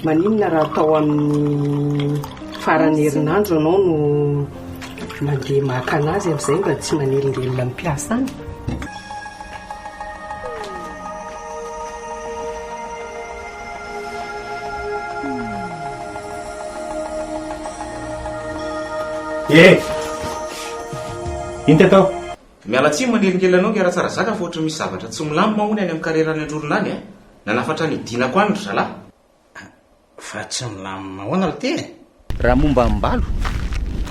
Maninona raha atao amin'ny faran'ny herinandro ianao no mandeha maka anazy amin'izay mba tsy manelingelina ny mpiasa any? Eh! Inty atao? Miala tsiny manelingelina anao nge Ratsarazaka fa ohatry ny misy zavatra tsy milamina hono any amin'ny carrière any Androrona any a! Nanafatra ny hidinako any ry zalahy. Fa tsy milamina ahoana lty e? Raha momba an'i Mbalo,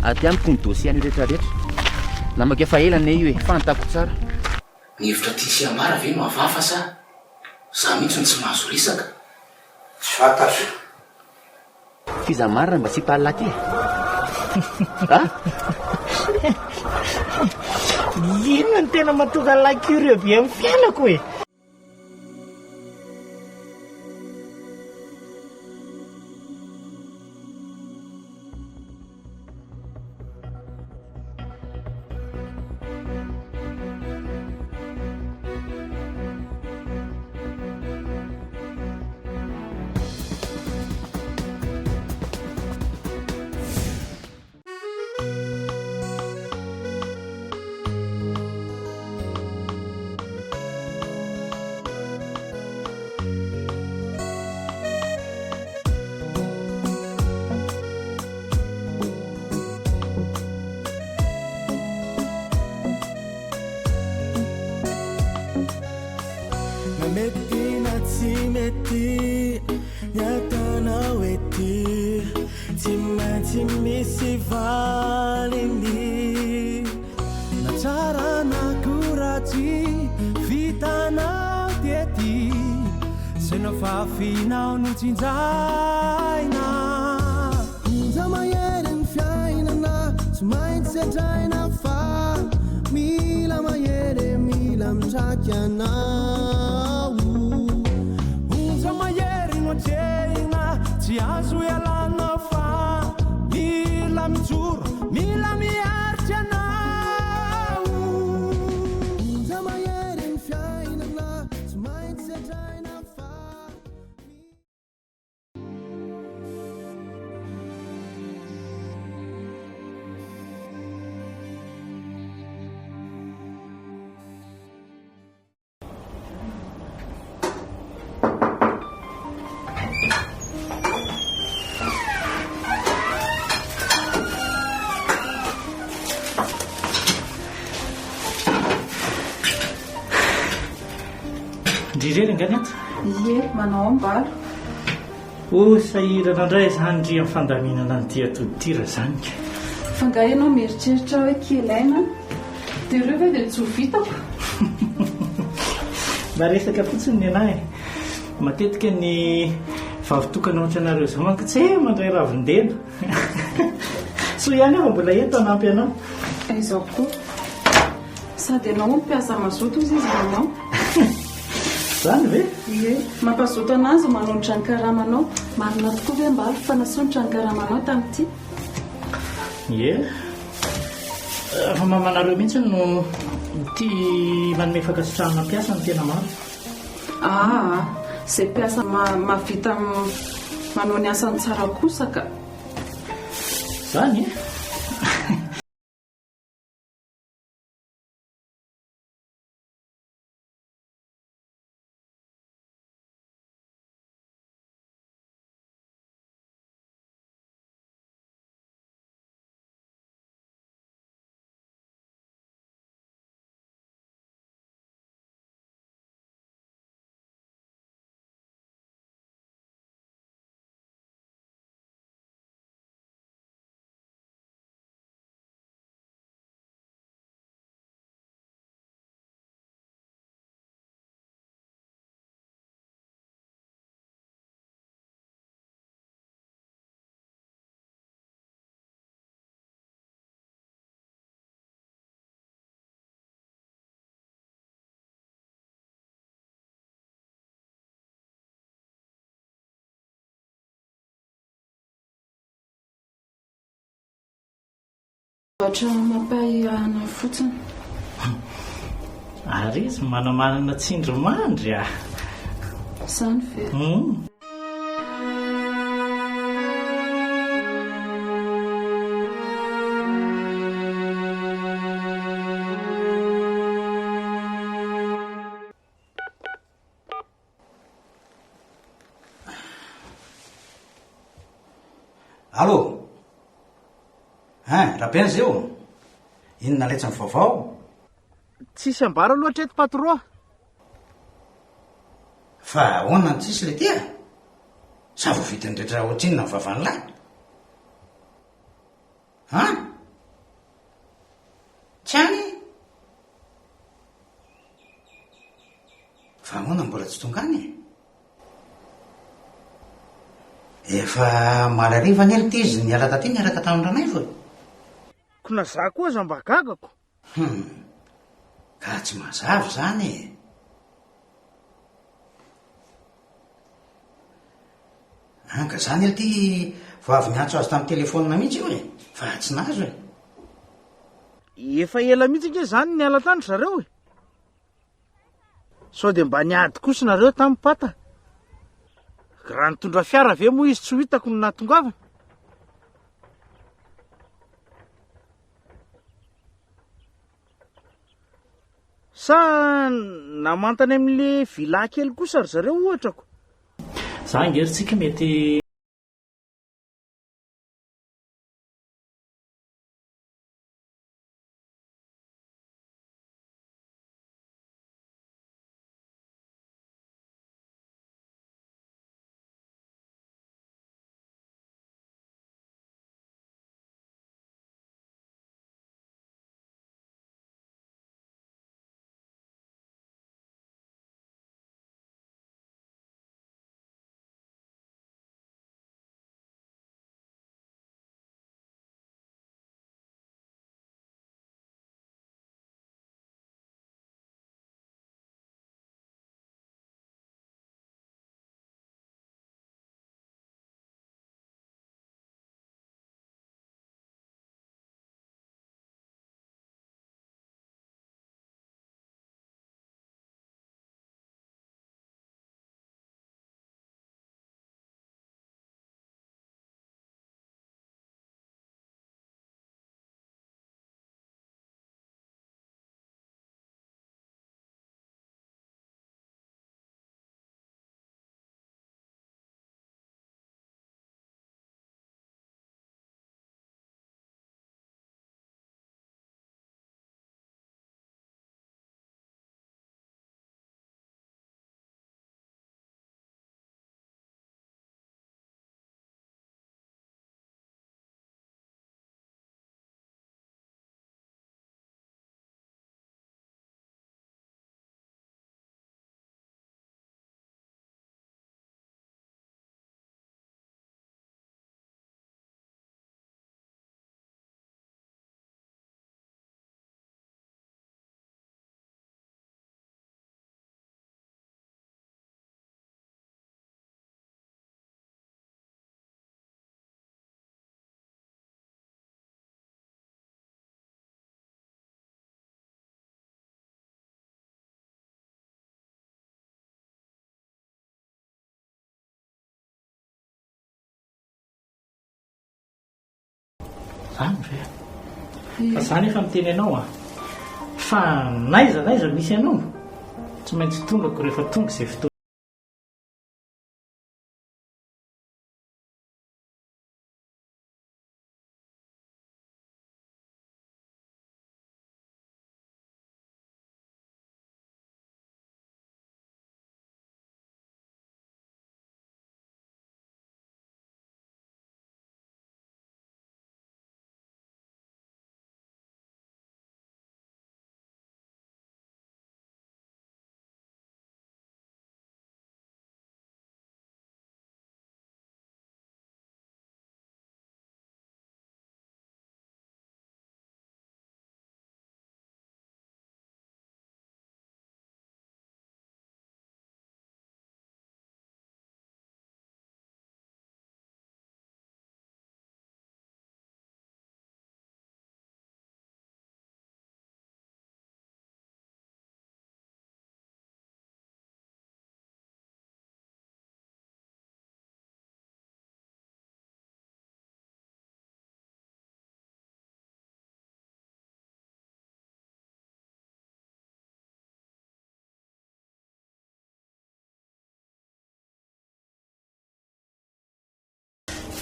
aty amiko ny dossier any rehetra rehetra. Namako efa ela anie io e, fantako tsara. Ny hevitra tian'i Siamara ve no hafahafa sa za mihitsy no tsy mahazo resaka? Tsy fantatro. F'iza marina mba sipa Allah ty e? A? Inona no tena mahatonga an'ilay curieux be amin'ny fiainako e? Na mety na tsy mety ny ataonao ety Tsy maintsy misy valiny Na tsara na koa ratsy vitanao tety Zay nafafinao no tsinjaina Onja mahery ny fiainana tsy maintsy sedraina fa mila mahery mila mitraky anao Onja mahery no atrehina tsy azo ialana fa mila mijoro mila miaritra anao Onja mahery ny fiainana tsy maintsy sedraina fa Ndry irery angaha ny ato? Ie, manao ambalo. Oh, sahirana indray izany ndry amin'ny fandaminana an'ity atody ity Razanika. Fa angaha ianao mieritreritra hoe kely aina dia ireo ve dia tsy ho vitako? Mba resaka fotsiny ny anah e. Matetika ny vavy tokana ohatranareo izao manko tsy he mandray ravin-dena. Soa ihany aho fa mbola eto hanampy anao. Aiza koa. Sady ianao hono mpiasa mazoto hozy izy maman. Zany ve? Ie. Mampazoto anazy manonitra ny karamanao. Marina tokoa ve Mbalo fa nasondrotra ny karamanao tamin'ity? Ie. Fa mamanareo mihitsy no tia manome fankasitrahana mpiasa no tena marina. Aa, izay mpiasa mahavita manao ny asany tsara kosa ka. Zany e? Zavatra mampahirana fotsiny. Ary izy manamarina tsindrimandry ah. Izany ve? Hum. Allô? Hein, Rabenz io? Inona letsy ny vaovao? Tsisy ambara aloha hatreto patro a! Fa ahoana no tsisy letia? Sa voavidin'ny rehetra ohatrinona ny vavan'lah? An? Tsy any? Fa ahoana mbola tsy tonga any e? Efa omaly hariva anie ry ty izy niala taty niaraka tamin'i Ranaivo e! Ko na za koa aza mba gagako. Hum! Ka tsy mazava izany e! An ka zany ry ty vao avy niantso azy tamin'ny telefaonina mihitsy io e! Fa tsy nahazo e! Efa ela mihitsy ange zany niala tany ry zareo e! Sao dia mba niady kosa nareo tamin'i Pata? Raha nitondra fiara ve moa izy tsy ho hitako no nahatongavany? Sa namantany amin'le villa kely kosa ry zareo ohatra ko? Za ange ry Tsiky mety. Zany ve? Fa za nefa miteny anao a! Fa n'aiza n'aiza misy anao, tsy maintsy tongako rehefa tonga izay fotoana.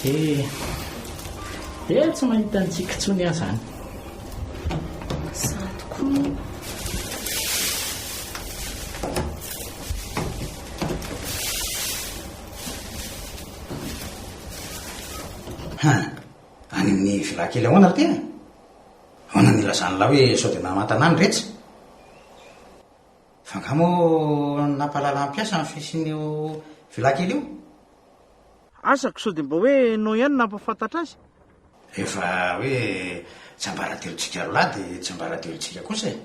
Eh! Dia tsy mahita an'i Tsiky intsony aho izany. Izany tokoa. Han, any amin'ny villa kely ahoana ry tena? Ahoana no ilazan'lah hoe sao dia namantana any retsy? Fa angaha moa nampahalala ny mpiasa ny fisian'io villa kely io? Asa ko sao dia mba hoe enao ihany no nampahafantatra azy? Rehefa hoe tsiambaratelontsika roalahy dia tsiambaratelontsika kosa e!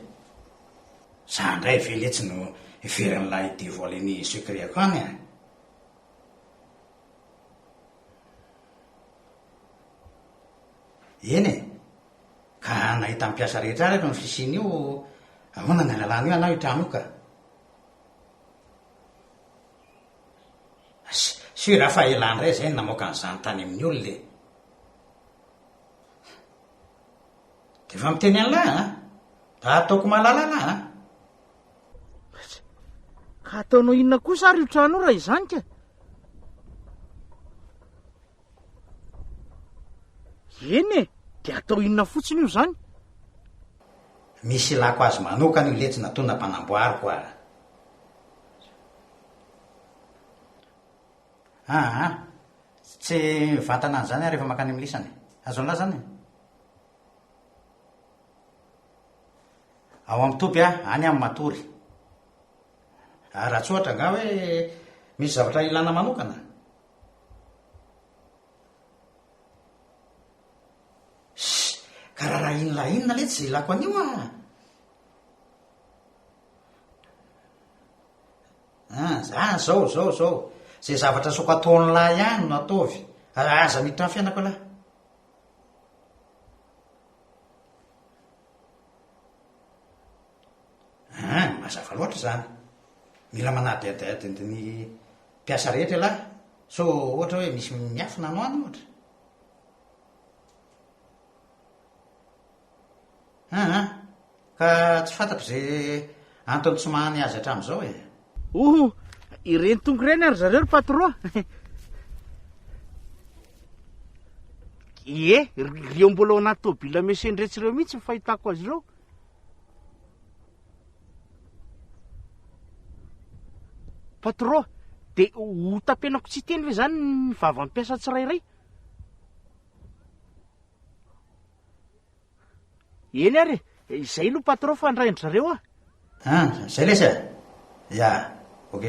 Za ndray ve letsy no heverin'lah hi-devoiler ny secret-ko any a! Eny e! Ka nahita ny mpiasa rehetra ary ny fisian'io, ahoana ny alalana io anao io trano io ka? Sûr aho fa elah ndray zay no namoaka an'izany tany amin'ny olona e! De efa miteny an'lah an! Da ataoko mahalala lah an! Ka ataonao inona kosa ary io trano io raha izany ka? Eny e, dia atao inona fotsiny io izany? Misy ilako azy manokana io letsy natoa nampanamboariko a! Aa! Tsy mivantana an'izany aho rehefa mankany amin'ny lisany. Azon'lah izany e? Ao amin'ny toby aho, any aho matory. Raha tsy ohatra angaha hoe misy zavatra ilana manokana? Ssy! Ka raharaha inona inona letsy izay ilako an'io ah! Ah, za zao, zao, zao. Izay zavatra asaoko ataon'lah ihany no ataovy. Aza miditra amin'ny fiainako elah. Ah, mazava loatra izany. Mila manadihadiady ny mpiasa rehetra elah. Sao ohatra hoe misy miafina any ho any ohatra. Aa, ka tsy fantatro izay antony tsy maha ny azy hatramin'izao e. Oho, ireny tonga ireny ary zareo ry patron. Ie, ireo mbola ao anaty tôbila mesendretsy ireo mihitsy ny fahitako azy ireo. Patron, dia ho tapenako tsy hiteny ve izany ny vavan'ny mpiasa tsirairay? Eny ary e, izay aloha patron fa andrain-dry zareo ah. Ah, zay lesy a! Ya, ok.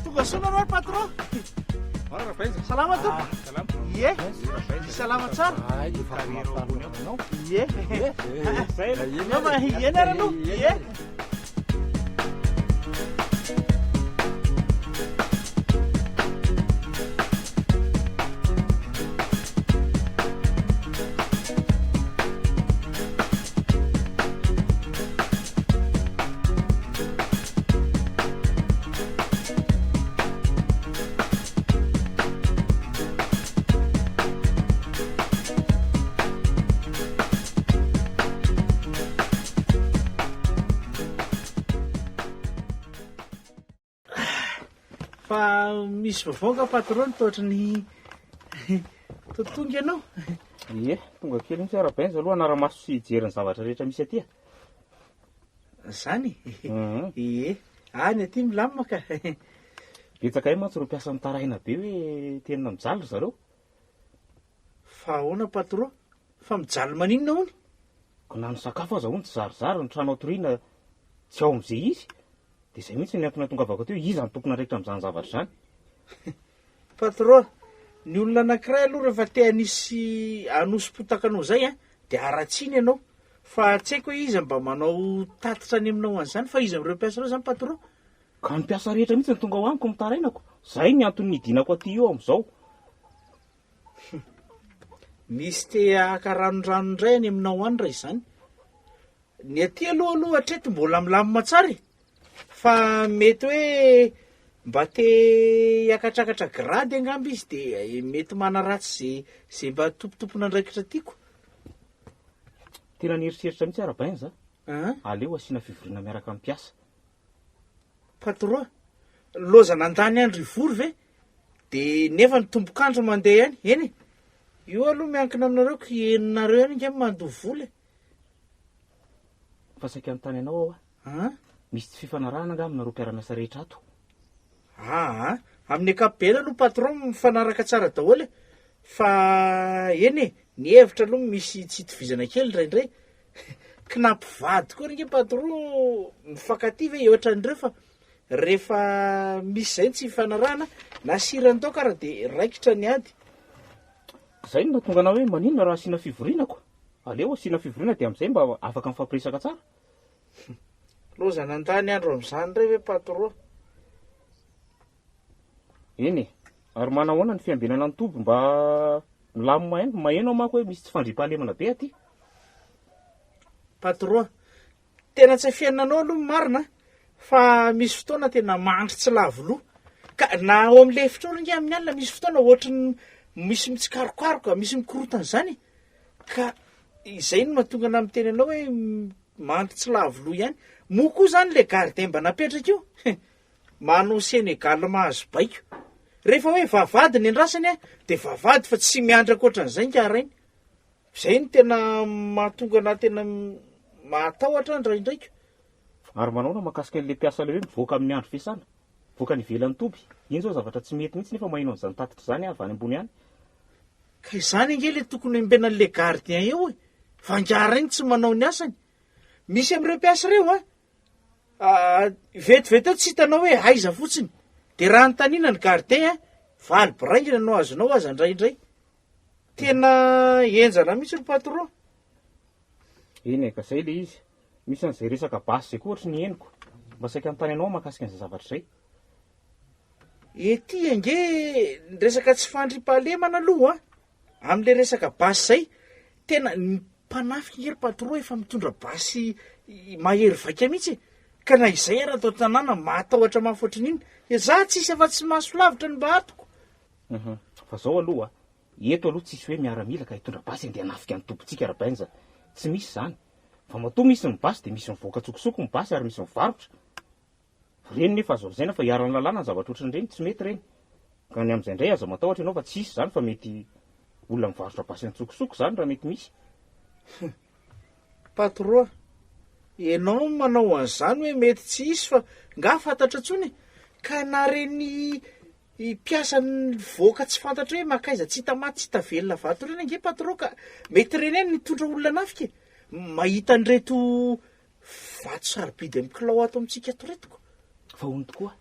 Tonga soa nareo ry patron. Salama tompoko. Ie. Salama tsara. Ie. Ie nareo aloha. Ie. Fa misy vaovao nga patron toa ohatry ny toa tonga ianao. Ie, tonga kely mihitsy aho Rabenja aloha hanara-maso sy hijery ny zavatra rehetra misy aty e. Zany? Ie, any aty milamina ka. Betsaka ahy mantsy ireo mpiasa mitaraina be hoe tena mijaly ry zareo. Fa ahoana patron? Fa mijaly maninona hono? Ka na ny sakafo aza hono tsy zarizary, ny trano atoriana tsy ao amin'izay izy. Dia izay mihitsy ny antony nahatongavako aty hoe iza no tompon'andraikitra amin'izany zavatra izany. Patron, ny olona anankiray aloha rehefa te hanisy hanosi-potaka anao izay an, dia haratsiany ianao. Fa tsy haiko hoe iza mba manao tatitra any aminao an'izany fa iza amin'ireo mpiasa ireo izany patron? Ka ny mpiasa rehetra mihitsy no tonga ao amiko mitarainako. Izay ny antony nidinako aty io amin'izao. Misy te haka ranondrano indray any aminao any raha izany. Ny aty aloha aloha hatreto mbola milamina tsara e. Fa mety hoe Mba te hiakatrakatra grady angamba izy de mety manaratsy ze ze mba tompotompon'andraikitra tiako. Tena nieritreritra mihitsy aho Rabainz a. An? Aleo asiana fivoriana miaraka amin'ny mpiasa. Patron, loza nandany andro hivory ve? De nefa ny tompok'andro mandeha ihany. Eny e, io aloha miankina aminareo ko henonareo ihany ange mandoa vola e. Fa saika hanontany anao aho a. An? Misy tsy fifanarahana angaha aminareo mpiara-miasa rehetra ato? Aa, amin'ny ankapobeny aloha patron mifanaraka tsara daholo e! Fa eny e, ny hevitra aloha misy tsy itovizana kely indraindray. Kinapy vady koa ry nge patron mifankatia ve ohatran'ireo fa rehefa misy izay ny tsy fifanarahana na siran-daoka ara dia raikitra ny ady. Izay no nahatonga anah hoe maninona raha asiana fivoriana ko? Aleo asiana fivoriana dia amin'izay mba afaka mifampiresaka tsara. Loza nandany andro amin'izany indray ve patron? Eny e, ary manahoana ny fiambenana ny toby mba milamina ihany? Maheno aho manko hoe misy tsy fandriampahalemana be aty. Patron, tena tsy afiainanao aloha ny marina fa misy fotoana tena mandry tsy lavo loha. Ka na ao amin'ny lefitra ao ry nge amin'ny alina misy fotoana ohatry ny misy mitsikarokaroka, misy mikorotana izany e. Ka izay no mahatonga anah miteny anao hoe mandry tsy lavo loha ihany. Moa koa izany le gardien mba napetraka io, manao Sénégal mahazo baiko. Rehefa hoe vavahady ny andrasany an, de vavahady fa tsy miandry ankoatran'izay ingahy rainy. Izay no tena mahatonga anah tena mahatahotra aho indraindraiko. Ary manaona mahakasika an'ilay mpiasa ilay hoe mivoaka amin'ny andro fiasana? Mivoaka any ivelan'ny toby. Iny izao zavatra tsy mety mihitsy nefa maheno an'izany tatitra izany aho avy any ambony any. Ka izany ange le tokony hembenan'le gardien eo e! Fa angaha reny tsy manao ny asany? Misy amin'ireo mpiasa ireo an, vetivety eo tsy hitanao hoe aiza fotsiny, de raha anontaniana ny gardien an, valy boraingina no azonao aza indraindray. Tena henjana mihitsy ry patron. Eny e, ka zay le izy. Misy an'izay resaka basy zay koa ohatry ny henoko. Mba saika hanontany anao aho mahakasika an'izay zavatra izay. Ety ange ny resaka tsy fandriampahalemana aloha an, amin'ilay resaka basy izay, tena ny mpanafika ange ry patron efa mitondra basy mahery vaika mihitsy e, ka na izay ary ato an-tanàna mahatahotra mafy ohatry ny inona, za tsisy afa-tsy maso lavitra no mba atoko. Hum, fa zao aloha, eto aloha tsisy hoe miaramila ka hitondra basy andeha hanafika ny tompontsika Rabenja, tsy misy izany, fa matoa misy ny basy dia misy mivoaka an-tsokosoko ny basy ary misy mivarotra, Ireny nefa azo lazaina fa iharan'ny lalàna ny zavatra ohatran'ireny, tsy mety ireny. Ka ny amin'izay indray aza matahotra ianao fa tsy hisy izany fa mety olona mivarotra basy an-tsokosoko izany raha mety misy. Patron, ianao no manao an'izany hoe mety tsy hisy fa nga fantatra intsony e? Ka na ireny mpiasa nivoaka tsy fantatra hoe mankaiza tsy hita maty tsy hita velona vato ireny ange patron ka mety ireny ihany nitondra olona hanafika e! Mahita an'ireto Vato sarobidy amin'ny kilao ato amintsika ato ireto ko. Fa hono tokoa,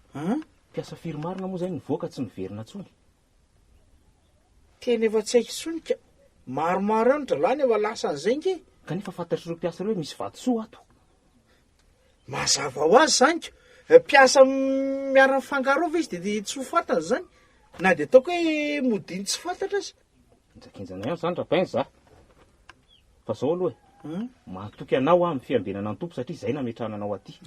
mpiasa firy marina moa izay nivoaka tsy niverina intsony? Tena efa tsy haiko intsony ka. Maromaro ihany dralahy no efa lasa an'izay nge. Kanefa fantatr'ireo mpiasa ireo hoe misy vatosoa ato. Mazava ho azy izany ko. Mpiasa miara-mifangaro ao ve izy dia tsy ho fantany izany? Na dia ataoko hoe modiany tsy fantatra aza. Henjakenjana ihany izany Rapenza a! Fa zao aloha e, mahatoky anao aho amin'ny fiambenana ny Tompo satria izay nametrahana anao aty.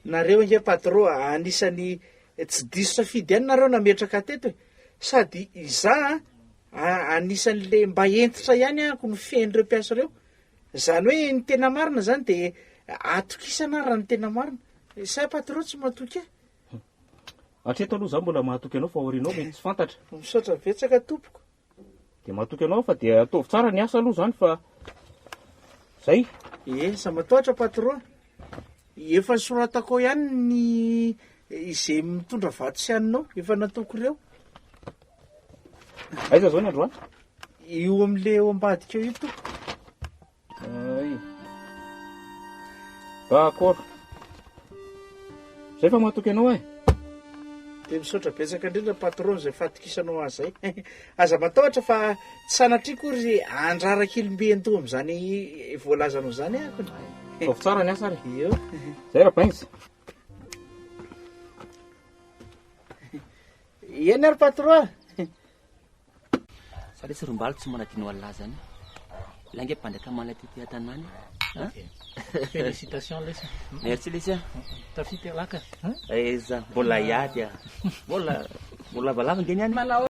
Nareo ange patron anisan'ny tsy diso safidy ihany nareo nametraka teto e! Sady izaho anisan'le mba hentitra ihany ahako mifehy an'ireo mpiasa ireo. Izany hoe ny tena marina izany dia atokisana raha ny tena marina. Sa patron tsy matoky ahy? Hatreto aloha izaho mbola mahatoky anao fa aorianao mety tsy fantatra. Misaotra betsaka tompoko. Dia matoky anao fa dia ataovy tsara ny asa aloha izany fa zay. Ie, za matahotra patron. Efa nosoratako ao ihany ny izay mitondra vato sy anona ao, efa nataoko ireo. Aiza zao ny androany? Io amin'le eo ambadika eo io tompoko. Ay. D'accord. Zay fa matoky anao eh. Dia misaotra betsaka indrindra patron izay fahatokisanao ahy izay. Aza matahotra fa tsy sanatria akory andraraka ilombe an-doha amin'izany voalazanao izany aho. Ataovy tsara ny asa ary. Io. Zay Rapainz. Eny ary patron. Sa lesy ry Mbalo tsy manadino Allah zany? Ilay ange bandy akamana tety an-tanàna e. Ok. Félicitations lesy. Merci lesy a. Tafita ialahy ka. Aiza, mbola hiady a. Mbola, mbola lavalava ange ny any. Manao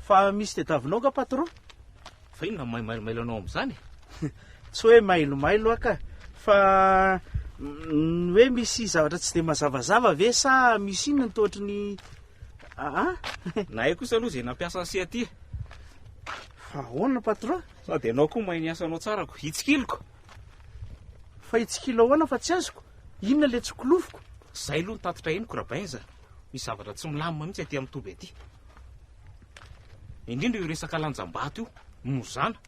Fa misy tediavinao nga patron? Fa inona no maimailomailo anao amin'izany e? Tsy hoe mailomailo aho ka, fa ny hoe misy zavatra tsy dia mazavazava ve sa misy inona no toa ohatry ny aa? Nahay kosa aloha izay nampiasa an'i Sia aty e. Fa ahoana patron? Sady ianao koa mahay ny asanao tsara ko, hitsikiloko. Fa hitsikilo ahoana fa tsy azoko? Inona ilay tsikolofiko? Izay aloha ny tatitra henoko Rabenja, misy zavatra tsy milamina mihitsy aty amin'ny toby aty. Indrindra io resaka lanjam-bato io, mozana.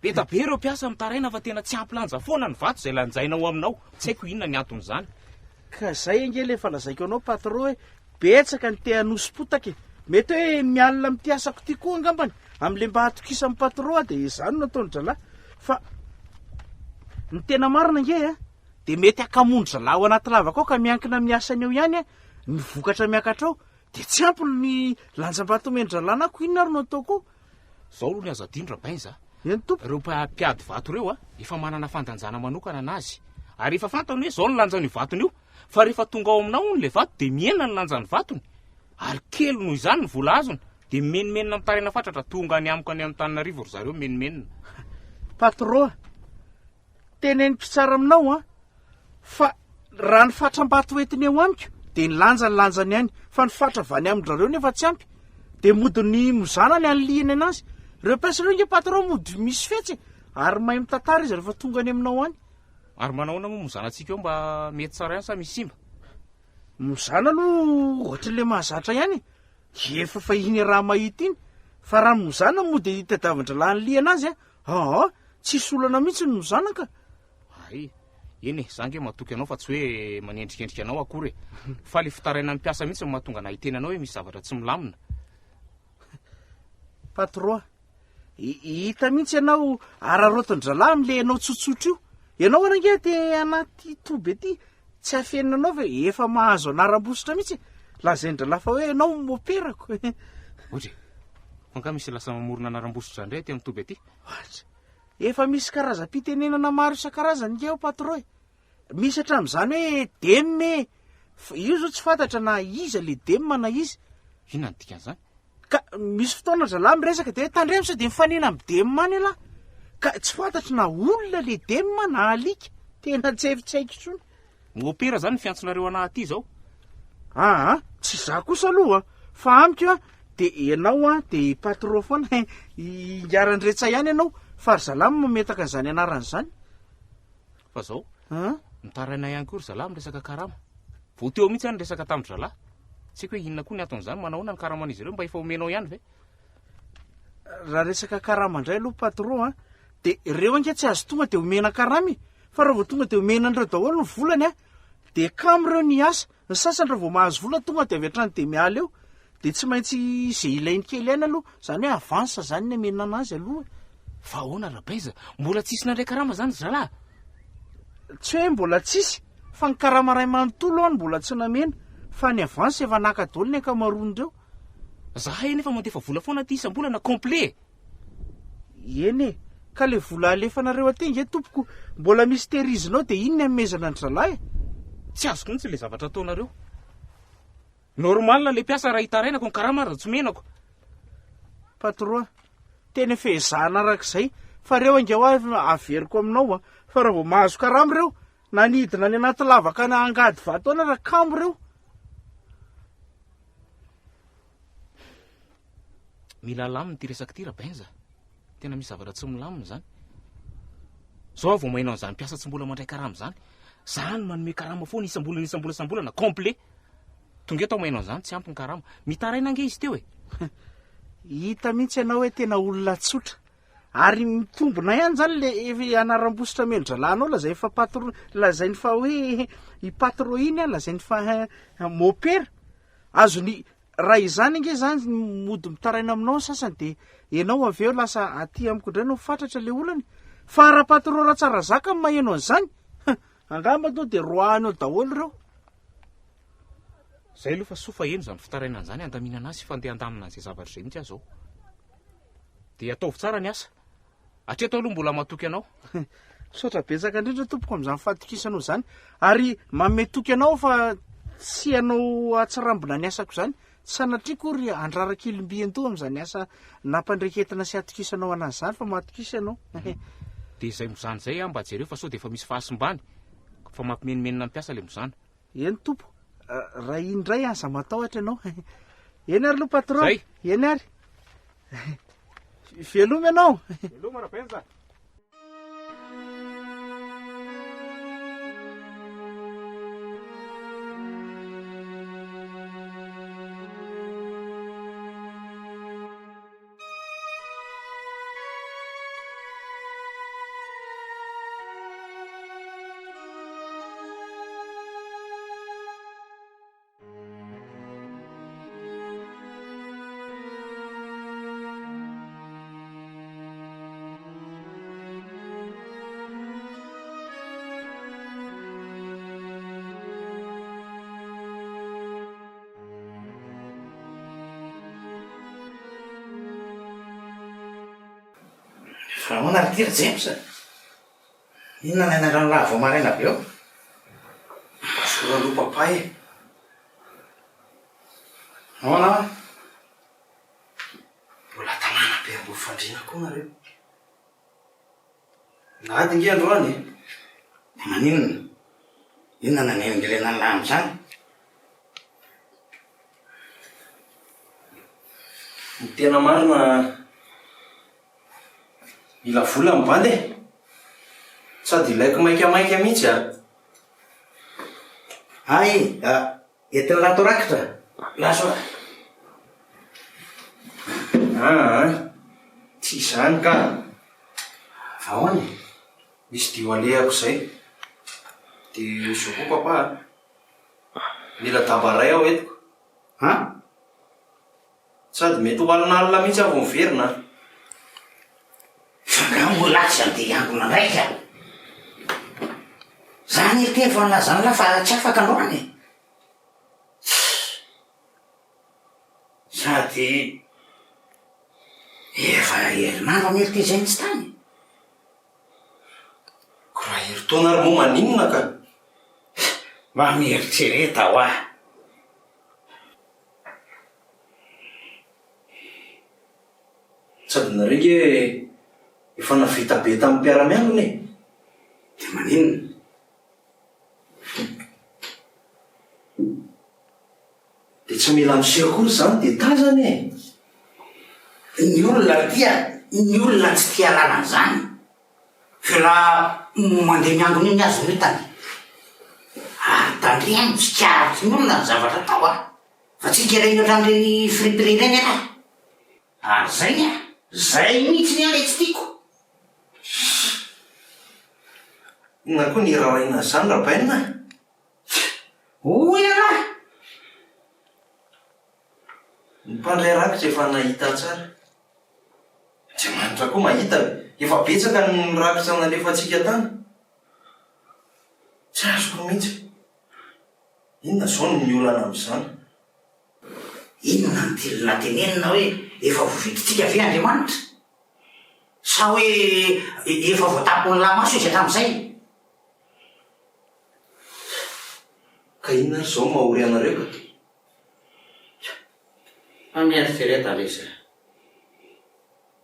Be da be ireo mpiasa mitaraina fa tena tsy ampy lanja foana ny vato izay lanjaina ao aminao. Tsy haiko inona ny anton'izany. Ka zay ange le efa lazaiko anao patron hoe betsaka ny te hanosi-potaka e. Mety hoe mialona amin'ity asako ity koa angambany, amin'le mba hatokisan'ny patron aho dia izany no ataon-dralahy. Fa ny tena marina ange a, dia mety hakamoan-dralahy ao anaty lavaka ao ka miankina amin'ny asany eo ihany a, ny vokatra miakatra ao. Dia tsy ampy ny lanjam-bato omen-dralahy na ko inona ary no ataoko ao? Zao aloha ny azo adino Rabainza a! Eny tompoko. Ireo mpiady vato ireo a, efa manana fandanjana manokana anazy. Ary efa fantany hoe zao ny lanjan'io vatony io. Fa rehefa tonga ao aminao hono ilay vato dia mihena ny lanjan'ny vatony. Ary kely noho izany ny vola azony. Dia mimenomenona mitaraina fatratra tonga any amiko any Antananarivo ry zareo mimenomenona. Patron a! Teneniko tsara aminao an, fa raha ny fatram-bato entiny eo amiko dia ny lanja ny lanjany ihany, fa ny fatra avy any amin-drareo nefa tsy ampy, dia mody ny mozana ny anilihiny anazy. Ireo mpiasa ireo nge patron mody misy fetsy e, ary mahay mitantara izy rehefa tonga any aminao any. Ary manahoana moa mozanantsika eo mba mety tsara ihany sa misy simba? Mozana aloha ohatran'ilay mahazatra ihany e, efa fahiny raha mahita iny, fa raha ny mozana mody itadiavan-dralahy anilihana azy an, Aa, tsisy olana mihitsy ny mizana ka. Hay, eny e, za nge matoky anao fa tsy hoe manendrikendrika anao akory e. Fa le fitarainan'ny mpiasa mihitsy no mahatonga anah hiteny anao hoe misy zavatra tsy milamina. Patron, hita mihitsy ianao araraotin-dralahy amin'ilay ianao tsotsotra io. Ianao ary ange aty anaty toby aty, tsy afenina anao fa efa mahazo anaram-bositra mihitsy e. Lazain-dralahy fa hoe ianao no moperako. Ohatry e, fa angaha misy lasa mamorona anaram-bositra indray aty amin'ny toby aty? Ohatry, efa misy karazam-pitenenana maro isan-karazany nge ao patron e. Misy hatramin'izany hoe dem e, fa io zao tsy fantatra na iza le dem na iza. Inona no dikan'izany? Ka misy fotoana ry zalahy miresaka dia hoe tandremo sao dia mifanena amin'ny dem any ialahy. Ka tsy fantatro na olona le dem na alika. Tena tsy tsy haiko intsony. Mopera zany ny fiantsonareo anah aty zao? Aa, tsy za kosa aloha fa amiko a de ianao a de patron foana e, ingaran-dretsa ihany ianao fa ry zalahy no mametaka an'izany anarana izany. Fa zao, mitaraina ihany koa ry zalahy miresaka karama. Vao teo mihitsy aho niresaka tamin-dry zalahy. Tsy haiko hoe inona koa ny anton'izany, manahoana ny karaman'izy ireo, mba efa omenao ihany ve? Raha resaka karama indray aloha patron a, de ireo ange tsy azo tonga de omena karama e, fa raha vao tonga de omena an'ireo daholo ny volany a, de kamo ireo ny hiasa, ny sasany raha vao mahazo vola tonga de avy hatrany de miala eo, de tsy maintsy ze ilainy kely ihany aloha, zany hoe avance zany ny amena anazy aloha e. Fa ahoana Rabaiza, mbola tsisy nandray karama zany ry zalahy? Tsy hoe mbola tsisy, fa ny karama iray manontolo an mbola tsy namena, fa ny avance efa naka daholo ny ankamaroan'ireo. Zahay anefa mandefa vola foana aty isam-bolana complet e! Eny e! Ka le vola alefanareo aty nge tompoko mbola misy tehirizina ao de iny ny anomezana an-dry zalahy e! Tsy azoko mihitsy le zavatra ataonareo. Normal le mpiasa raha hitarainako ny karama aza tsy omenako. Patron, tena efa ezahana arak'izay fa reo ange hoa averiko aminao a! Fa raha vao mahazo karama reo na ny hidina any anaty lavaka na angady vato any ara kamo reo. Mila alamina ity resaka ity Rabenja. Tena misy zavatra tsy milamina izany. Zao aho vao maheno an'izany mpiasa tsy mbola mandray karama izany. Za no manome karama foana isam-bolana isam-bolana isam-bolana complet. Tonga eto aho maheno an'izany tsy ampy ny karama. Mitaraina ange izy teo e. Hita mihitsy ianao hoe tena olona tsotra. Ary mitombina ihany zany le anaram-bositra omen-dralahinao lazainy fa patron, lazainy fa hoe i patron iny an, lazainy fa mopera. Azony Raha izany ange zany mody mitaraina aminao ny sasany de enao avy eo lasa aty amiko indray no fatratra le olana e! Fa raha patron Ratsarazaka no maheno an'izany, huh! Angamba tonga de roahiny eo daholo ireo. Zay aloha fa soa fa heno izany fitarainana izany handaminana azy fa ndeha handamina an'izay zavatra izay mihitsy aho izao. Dia ataovy tsara ny asa. Hatreto aloha mbola matoky anao. Misaotra betsaka indrindra tompoko amin'izany fahatokisanao izany. Ary manome toky anao aho fa tsy hanao atsirambina ny asako izany. Tsy sanatria akory handraraka ilim-bian-doha amin'izany asa nampandreketina sy atokisanao anazy izany fa matokisa ianao. Dia izay mozana izay aho mba jereo fa sao dia efa misy fahasimbany fa mampimenomenona ny mpiasa ilay mozana. Eny tompo, raha iny indray aza matahotra ianao. Eny ary aloha patron. Zay. Eny ary. Veloma ianao. Veloma Rabenja. Fa ahoana ry ty ry James a? Inona no anaran'lah vao maraina be eo? Bonjour aloha papa e! Ahoana hoa? Mbola tanàna be ambony fandriana koa nareo. Nady nge androany e! Dia maninona? Inona no nanelingelenan'lah amin'izany? Ny tena marina, mila vola ny bandy e! Sady ilaiko maikamaika mihitsy a! Hay, entin'lah ato rakitra? Lasa hoa. Aa, tsy izany ka! Fa ahoana e? Misy dio alehako izay. Dia izao koa papa a! Mila daba ray aho entiko. An? Sady mety ho alinalina mihitsy aho vao miverina an! Fa angaha moa lahy tsy andeha hiangona indray ka? Za anie ity efa nilaza an'lah fa tsy afaka androany e! Sady efa herinandro anie ity izay no tsy tany e! Ko raha herintaona ary moa maninona ka? Mba mieritrereta hoa! Sady nareo nge efa navita be tamin'ny mpiara-miangona e! Dia maninona? Dia tsy mila miseho akory izany dia tazana e! Ny olona tia, ny olona tsy tia lalana izany, fa raha mandeha miangona io ny azy no hitany. Ary tandremo tsikaritry ny olona ny zavatra atao a! Fa tsika ireny ohatran'ireny friperie ireny ialahy. Ary zay ny ahy, zay mihitsy ny ahy le tsy tiako. Inona koa ny hiraharahiana an'izany Rabainina a? Hoy ialahy! Ny mpandray rakitra efa nahita tsara. Andriamanitra koa mahita, efa betsaka ny rakitra nalefantsika tany. Tsy azoko mihitsy. Inona izao no ny olana amin'izany? Inona no tian'lah tenenina hoe efa voavidintsika ve Andriamanitra? Sa hoe efa voatapon'lah maso izy hatramin'izay? Ka inona ary izao no mahory anareo ka? Fa mieritrereta lesy a!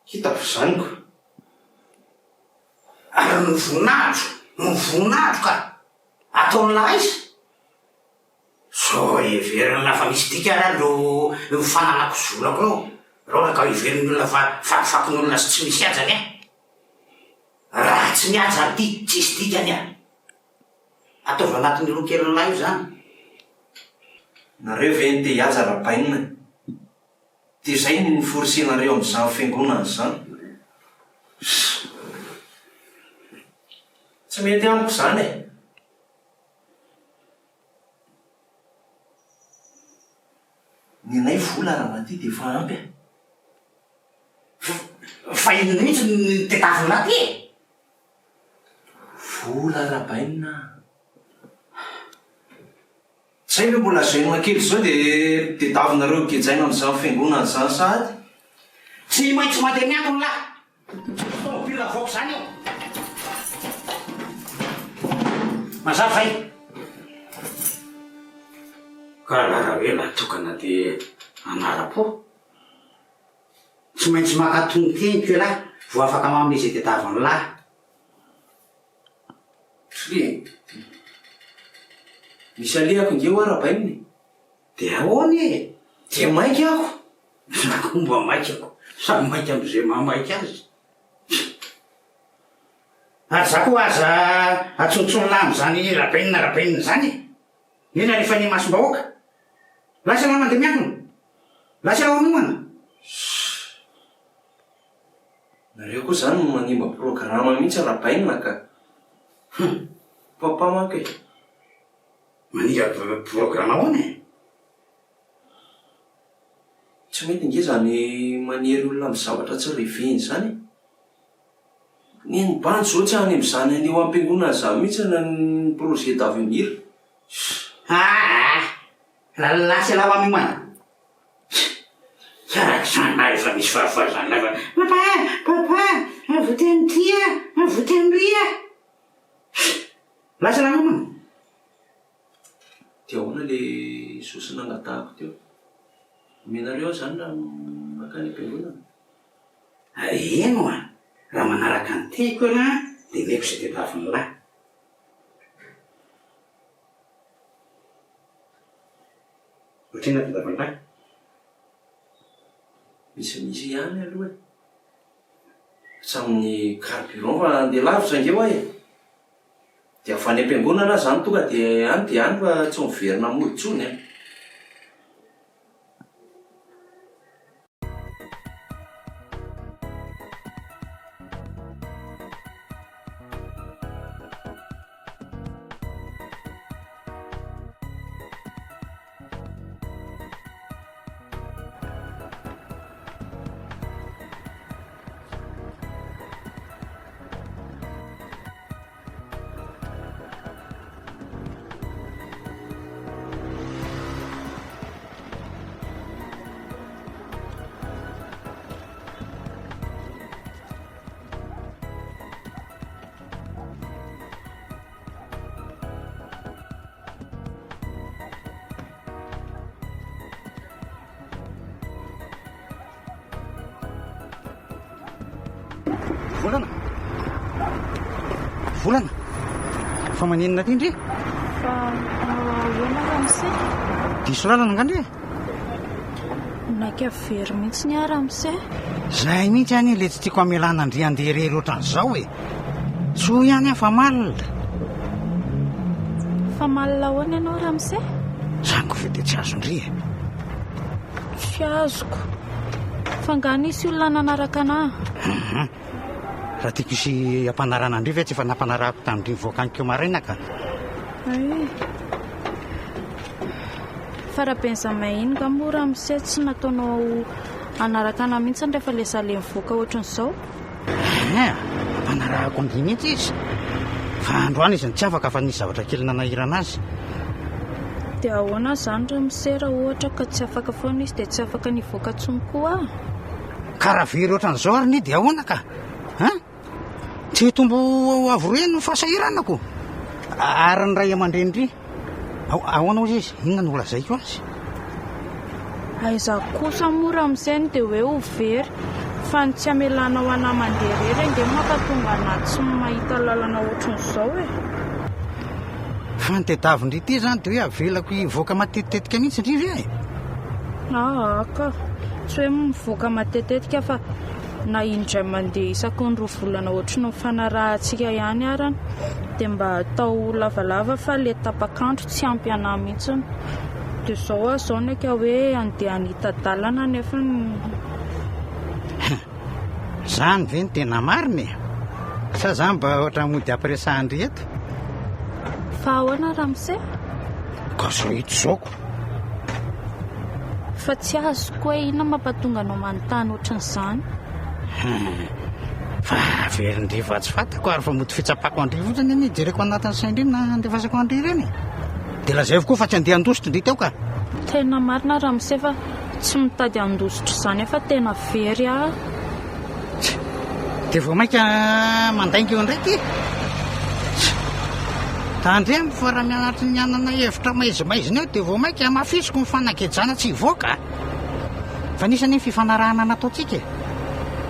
Hitako izany ko! Ary ny voninahitro, ny voninahitro ka! Ataon'lah aiza? Sao heverin'lah fa misy dikany ary ireo io fananako sy volako io, raha ohatra ka heverin'ny olona fa fakifakin'olona sy tsy misy hajany aho. Raha tsy mihaja an'ity, tsisy dikany aho. Ataovy anatin'ny loha kelin'lah io zany. Nareo ve no te hihaja Rabainina? Dia izay no ni-forcer-nareo amin'izany fiangonana izany? Tsy mety amiko izany e! Ny anay vola ramatoa dia efa ampy a! Fa inona mihitsy no tadiavin'lah ty e? Vola Rabainina a! Zay ve mbola jeune kely zao de tedavinareo gejaina amzany fiangonana zany sahady? Tsy maintsy mandeha miangona lahy! Tsy tomobile avoaka izany io! Mazava zay! Ka raha hoe lahy tokana de hanara-po? Tsy maintsy maka tonoteniko ialahy vao afaka manome izay tediavin'lah. Tsia. Misy alehako nge hoa Rabainina e. Dia ahoana e? Dia maika aho. Za koa mba maika ko. Samy maika amin'izay maha maika azy. Ary za koa aza atsontsonina amin'izany Rabainina Rabainina izany e. Indrindra rehefa any imasom-bahoaka. Lasa ialahy mandeha miangona. Lasa ialahy miomana. Shh. Nareo koa zany no manimba programa mihitsy Rabainina ka. Hum. Papa manko e. Manimba programa ahoana e? Tsy mety nge zany manery olona amin'ny zavatra tsy reveny zany e. Ny bandy zao tsy any amin'izany anio am-piangonana zany mihitsy ny projet d'avenir. Aa! Lasa ialahy hoa miomana. Tsara izany na efa misy fahafaha izany lava. Papa! Papa! Avoty anay! voatery a! Lasa nanomana. Dia ahoana le sosy nangatahako teo? Omenareo aho izany raha mankany am-piangonana? Eny oa, raha manaraka ny teniko ialahy dia omeko izay tadiavin'lah. Ohatrinona tadiavin'lah? Misimisy ihany aloha e. Hatramin'ny carburant fa handeha lavitra ange hoa e. Dia avy any am-piangonana aho izany tonga dia any dia any fa tsy miverina mody intsony an. Volana! Volana! Fa maninona aty ndry? Fa ahoana ramose? Diso lalana nga ndry? Naika very mihitsy ny ahy ramose. Zay mihitsy anie le tsy tiako hamelana an-dry handeha irery ohatran'izao e. Soa ihany aho fa malina. Fa malina ahoana ianao ramose? Zany koa ve dia tsy azon-dry e? Tsy azoko. Fa angaha nisy olona nanaraka anà? Hum. Raha tiako hisy hampanarahana an-dry ve tsy efa nampanarahako tamin-dry nivoaka any keo maraina ka. Hay. Fa raha Benjamin iny nga moa ramose tsy nataonao hanaraka anà mihitsy rehefa le za le nivoaka ohatran'izao? Hein, ampanarahako an-dry mihitsy izy. Fa androany izy no tsy afaka fa nisy zavatra kely nanahirana azy. Dia ahoana izany ramose raha ohatra ka tsy afaka foana izy dia tsy afaka ny hivoaka intsony koa aho? Ka raha very ohatran'izao ary ny dia ahoana ka? Hein? Tsy hitombo avo roe ny fahasahiranako. Ary ny ray aman-dreny-dry? Ahoana hozy izy? Inona no holazaiko azy? Aiza kosa moa ramose no dia hoe ho very fa ny tsy hamelanao anah mandeha irery ange mampatonga anah tsy mahita lalana ohatran'izao e! Fa ny tedavin-dry ity izany dia hoe avelako hivoaka matetitetika mihitsy ndry ve e? Aa ka, tsy hoe mivoaka matetitetika fa na indray mandeha isaky ny roa volana ohatry ny nifanarahantsika ihany arany dia mba atao lavalava fa le tapak'andro tsy ampy anah mihitsiny dia zao aho zao naika hoe andeha hanita-dalana nefa Zany ve no tena marina e? Sa za mba ohatran'ny mody ampiresahan-dry eto? Fa ahoana ramose? Ka zao hita izao ko. Fa tsy azoko hoe inona mampatonga anao manontany ohatran'izany? Fa averin-dry fa tsy fantako ary fa mody fitsapako an-dry fotsiny anie jereko anatin'ny sain-dry na andefasako an-dry ireny e. Dia lazaivo koa fa tsy andeha handositra ndry teo ka. Tena marina ramose fa tsy mitady handositra izany aho fa tena very aho. Dia vao mainka mandainga eo indray ity. Tandremo fa raha mianatry ny hanana hevitra maizimaizina eo dia vao mainka hamafisiko ny fanagejana tsy hivoaka. Fa nisy anie ny fifanarahana nataontsika e.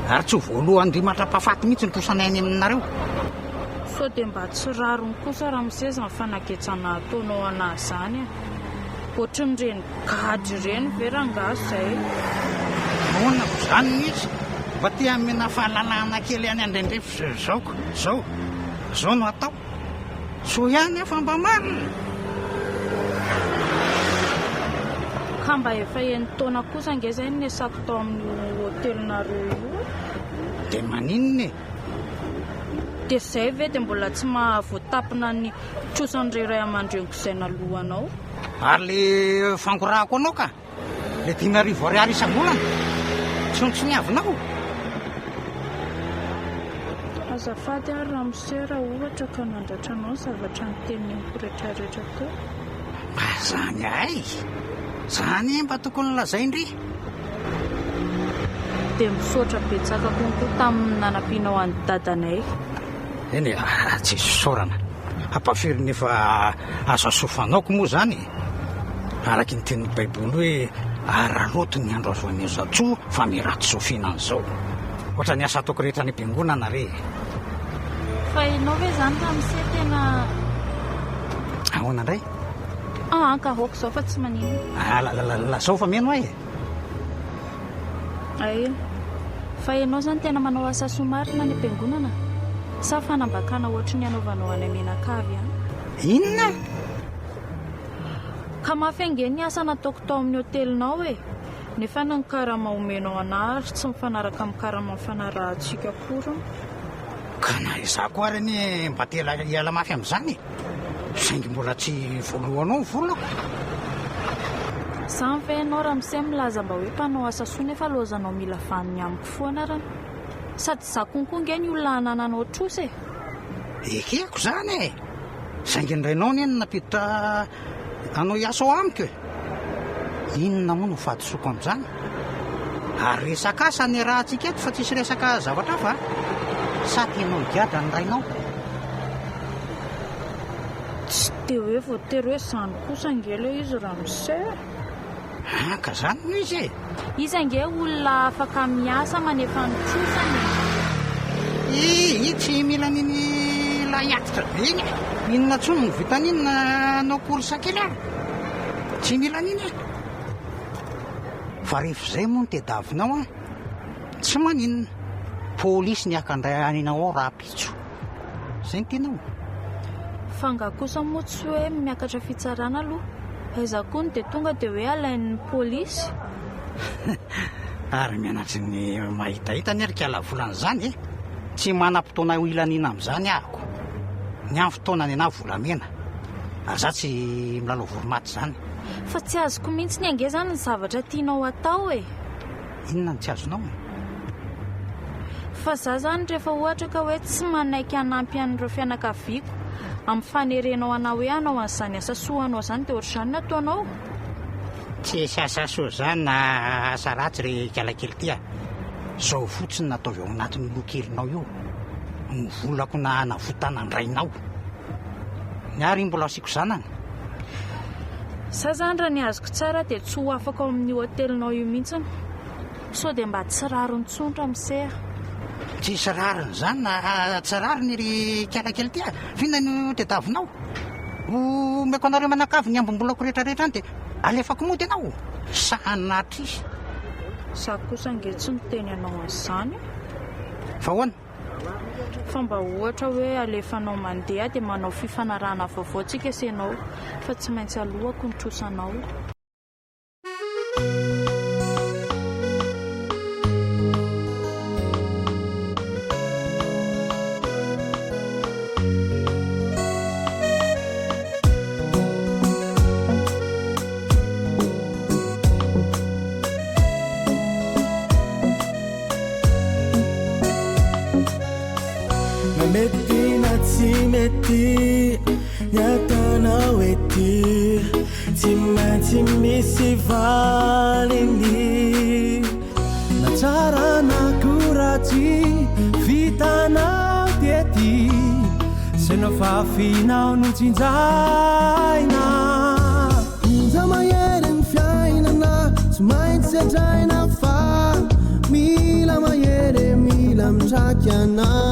Ary tsy ho voalohan-dry mandra-pahafaty mihitsy ny trosanay any aminareo. Sao dia mba tsy rariny kosa ramose izany fanagejana ataonao anah izany e. Ohatrin'ireny gadra ireny ve rangaha izay? Ahoana ko izany mihitsy? Mba te hamena fahalalahana kely any andraindray zao ko. Zao. Zao no atao. Soa ihany aho fa mba marina. Ka mba efa enin-taona kosa ange izay no niasako tao amin'io hotelinareo io e. Dia maninona e? Dia izay ve dia mbola tsy mahavoatapina ny trosan'ireo ray aman-dreniko izay naloanao? Ary le fangorahako anao ka! Le 5000 ariary isam-bolana! Tsy notsoniavinao? Azafady ary ramose raha ohatra ka nandratra anao ny zavatra noteneniko retraretra teo. Mba zany ay! Zany mba tokony lazain-dry! Dia misaotra betsaka konko tamin'ny nanampianao an'i dadanay. Eny e, tsisy fisaorana. Hampafirin'ny efa asa soa fanaoko moa izany e. Araky ny tenin'ny Baiboly hoe araraoty ny andro azo anomezan-tsoa fa miratsy izao fiainana izao. Ohatran'ny asa ataoko rehetra any am-piangonana re e. Fa ianao ve izany ramose tena. Ahoana indray? Aa ka aoka izao fa tsy maninona. Ah, lazao fa mino aho e. Ay, fa ianao izany tena manao asa soa marina any am-piangonana? Sa fanambakana ohatry ny anaovanao any Menakavy any? Inona? Ka mafy ange ny asa nataoko tao amin'ny hotelinao e! Nefa ny karama omenao anah ary tsy mifanaraka amin'ny karama nifanarahantsika akory. Ka na izaho koa ary anie mba te hiala mafy amin'izany e! Saingy mbola tsy voaloanao ny volako. Zany ve ianao ramose milaza mba hoe mpanao asa soa nefa lozanao mila vaniny amiko foana ary. Sady za konko nge ny olona anananao trosa e! Ekeko izany e! Saingy ny rainao anie no nampiditra anao hiasa ao amiko e! Inona moa no fahadisoako amin'izany? Ary resaka asa no iarahantsika eto fa tsisy resaka zavatra hafa a! Sa tianao higadra ny rainao? Tsy dia hoe voatery hoe izany kosa ange ilay izy ramose a! Ah, ka izany no izy e! Izy ange olona afaka miasa manefa ny trosany e! Ii, tsy mila an'iny lahiantitra be iny e! Inona intsony no vitan'iny na hanao course kely ary? Tsy mila an'iny e! Fa rehefa izay moa no tediavinao an, tsy maninona. Polisy ny haka indray anao ao rahampitso. Izay no tianao? Fa nga kosa moa tsy hoe miakatra fitsarana aloha? Aiza koa no dia tonga dia hoe alain'ny polisy? Ary mianatry ny mahitahita anie ry kiala volan'izany e! Tsy manam-potoana hilaniana amin'izany ahako. Ny ahy ny fotoana nenaha volamena. Ary za tsy milalao voromaty izany. Fa tsy azoko mihitsy ny ange izany ny zavatra tianao atao e! Inona no tsy azonao e? Fa za zany rehefa ohatra ka hoe tsy manaiky hanampy an'ireo fianakaviako amin'ny fanerenao anah hoe hanao an'izany asa soa anao izany dia ohatr'izany no ataonao? Tsisy asa soa izany na asa ratsy ry ikalakely ty a! Zao fotsiny no ataovy ao anatin'io loha kelinao io, ny volako na hanavotana an-drainao. Ny ahy ry mbola asiako zanany. Za zany raha ny azoko tsara dia tsy ho afaka ao amin'io hotelinao io mihitsiny. Sao dia mba tsy rariny intsony ramose a. Tsisy rariny izany na tsy rariny ry kialakely ty a! F'inona no tediavinao? Omeko anareo mianakavy ny ambim-bolako rehetra rehetra any dia alefako mody ianao? Sanatria! Za kosa ange tsy niteny anao an'izany e! Fa ahoana? Fa mba ohatra hoe alefanao mandeha dia manao fifanarahana vaovao tsika sy ianao fa tsy maintsy alohako ny trosanao. Na mety na tsy mety ny ataonao ety Tsy maintsy misy valiny Na tsara na koa ratsy vitanao tety Zay nofafinao no tsinjaina Onja mahery ny fiainana tsy maintsy sedraina fa mila mahery e mila mitraky anao.